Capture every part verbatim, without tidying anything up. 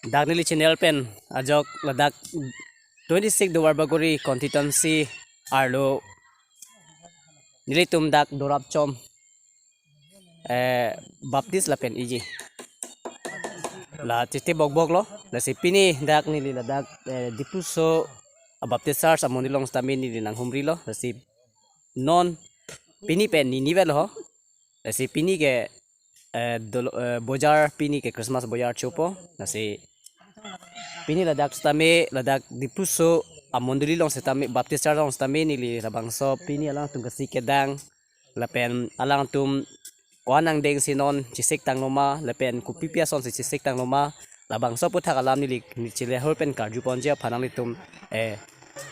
Dak neli channel pen ajok ladak twenty-six Duarbagori constituency arlo nelitum dak Dorapchom, eh, Baptist lapen iji la chete bokbok lo. Lasi pini dak neli ladak, eh, Dipluso Baptist Church amondoli along sitame neli nanghumri lo. Lasi non pini pen nini vet lo ho. Lasi pini ke, eh, dolo, eh, bojar, pini ke Christmas bojar chopo. Lasi pini ladak sitame, ladak Dipluso amondoli along sitame, Baptist Church along sitame neli labangso pini alangtum kesi kedang lapen alangtum ko-an angdeng si non chesik tanglo ma lapen kopi pi ason si chesik tanglo ma, labangso aphuthak alam neli neli chilehur pen karju ponji aphan nanglitum, eh,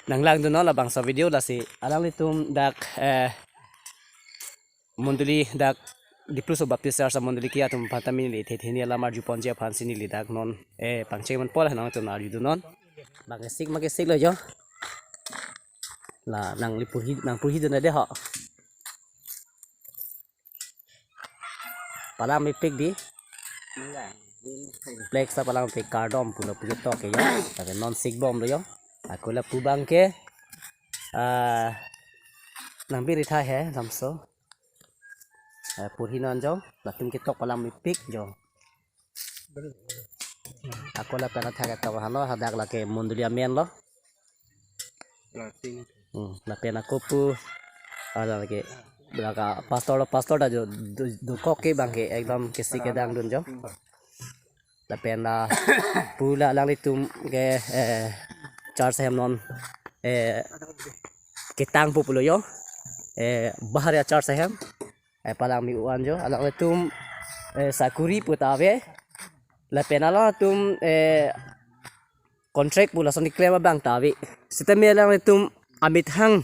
nanglangdun non labangso video. Lasi alanglitum dak, eh, mondoli dak Dipluso Baptist Church amondoli ke atum aphan tame neli the theni alam arju ponji aphan si neli dak non, eh, pangcheng man pol nangtum arjudun non. Bang kesik ma kesik lo jo. La nangli purhi, nangpurhidun de ho. Palang mepik di. Flex ta palang mepik, kardom pulo puji tok ke jo. Tapi non sik bom lo jo. Ako lapu abang ke, ah, nang biri tha he lamso. Eh, purhi non jo, latum ketok palang mepik jo. Ako lapen athak ketok halo, hadak lake mondoli amen lo. Hmm, lapen ako pu, ada lake, laka pastor lo, pastor ta jo, do, dokok ke abang ke, ekdom kesi kedangdun jo. Lapen lapu la alanglitum ke, eh, church ahem non, eh, ketang pu pulo jo. Eh, Baharia Church ahem. Eh, palang mi-o an jo. Alanglitum, eh, sakuri pu ta ave. Lapen alanglitum, eh, contract pu lason keklem abang ta ave. Sitame alanglitum amethang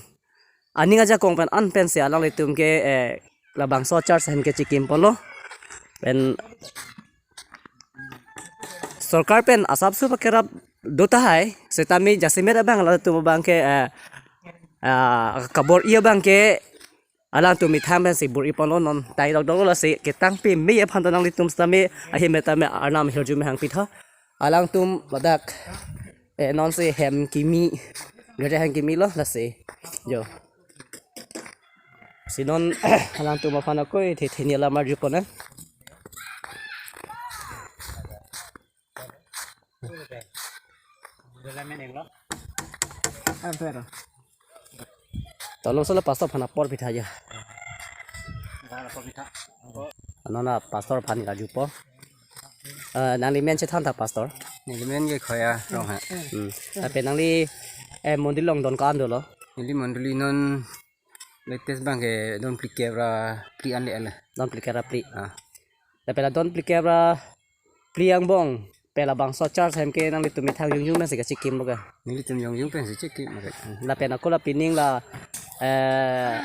aning ajakong pen an pensi alanglitum ke, eh, labangso church ahem ke chikim ponlo. Pen sorkar pen asapso pakerap do tahai, sitame jasemet abang latum abang ke, eh, ah, kabor-i abang ke alangtum methang pensi bor-i ponlo, non tai dokdok lo. Lasi ketang peme aphan ta nanglitum sitame ahem tame arnam hirjume hangpitha. Alangtum ladak, eh, non si hem kimi, girja hem kimi lo lasi jo. Si non alangtum aphan ako the theni alam arju pon. Tolong solo pastor aphan apor pitha ja. Nona pastor aphan arjupo. Eh, nangli men chethan tha pastor. Neli men ke Khoya Ronghang. Hmm. Tapi nangli, eh, mondoli along don ko-an dolo? Neli mondoli non latest abang ke don phlikep ra phli an le ale. Don phlikep ra phli. Ah. Tapi la don phlikep ra phli angbong pen labangso church ahem ke nanglitum methang jongjung pensi kachikimlo ke? Nelitum jongjung pensi chikim ke. Lapen ako la pining la, eh,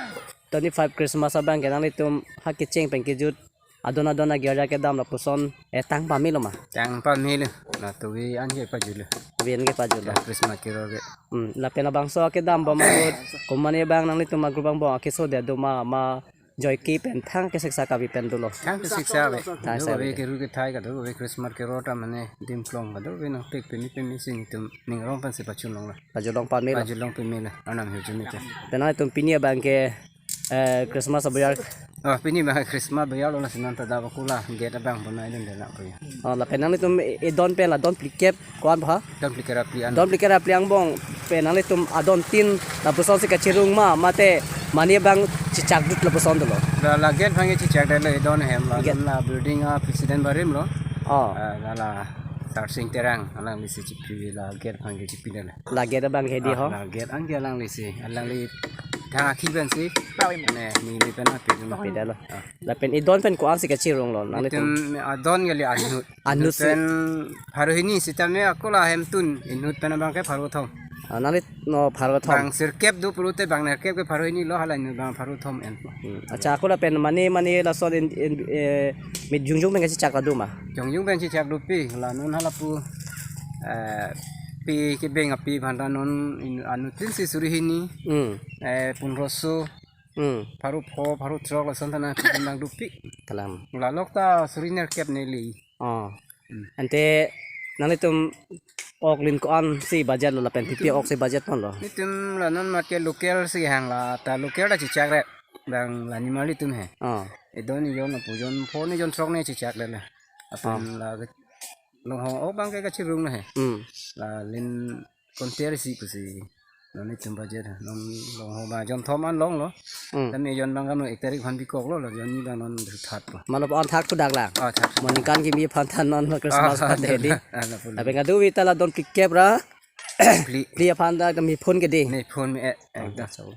twenty-five Christmas abang ke nanglitum ha kecheng pen kejut adon adon agirja kedam lapuson, eh, tang pamelo ma? Tang pamelo. La tuvi an ke pajulo. Tuvi an ke pajulo. Ya, Christmas kero ke. Hmm, lapen labangso kedam bom ahut, komatne abang nanglitum agrup angbong akeso de do ma, ma joike pen thang kesiksa kavi pen dolo? Thang kesiksa ave. Thang kesiksa ave. Kadokave keru kethai, kadokave Christmas kero ta mane dimklong, kadokave nangpek peme peme si nelitum ning arong pensi pachunlong la. Pachunlong pamelo. Pachunlong pamelo. Arnam hirjume te. Pen nanglitum pini abang ke, eh, Christmas abojar. Oh, pini abang Christmas abojar lo, lasi non ta dak ako la gate abang bonaidunde la ko ya. Oh, lapen nanglitum e-, edon pen la don phlikep ko-an ba? Don phlikep ra phli an. Don phlikep ra phli angbong pen nanglitum adon tin lapuson si kachirung ma, mate mane abang chichak dut lapuson dolo? La, la gate abang ke chichak detlo, edon ahem la. Gate. Don la building a president barim lo. Oh. Ah, la la Sarsing Terang alangli si chipi la gate abang ke chipi detlo. La gate abang ke di ho? Ah, la gate an ke alangli si, alangli thang akhi pensi. Ne, neli pen api dun. Api detlo. Ah. Lapen edon pen ko-an si kachirung lo? Nanglitum. Nelitum adon kali anut. Anut si. Pen pharo hini sitame ako la hemtun inut pen abang ke pharo thom. Ah, nangli no pharo thom. Bang sirkep do pulote bang nerkep ke pharo hini lo, hala inut abang pharo thom en. Hmm. Accha, ako lapen mane mane lason in, in, eh, mit jongjung pen kachechak do ma? Jongjung pen chechak dopi, la non hala pu, eh, pi kebeng api aphan ta non in, anut tin si suri hini. Hmm. Eh, punroso. Hmm. Pharo pho, pharo throk lason ta nangpi dun abang dopi. Kalang. La lok ta suri nerkep neli. Oh. Hmm. Ante Nanglitum ok lin ko-an si budget lo lapen pipi ok si budget ponlo? Netum la non mat ke local si hang la ta local ta chechak re. Bang la nimarli tum he. Ah. Edon ejon apu jon phone ejon throk ne chechak le le. Apen la ke longhong ok bang ke kachirung na he. Hmm. La lin konter si pusi. Non netum budget non longhong ba jon thom an longlo. Hmm. Tame jon bang kamo ek tarik aphan bikok lo, lo jon ni bang non thak po. Mano aphan thak thudak lang. Ah, thak. Mo ningkan kimi aphan than non Christmas aphan hedi. Ah, lapu. Tapi kadu vita la don pikep ra. Phli. Phli aphan ta kami phone ke di. Ne phone me eh. Eh, Ah, da. So.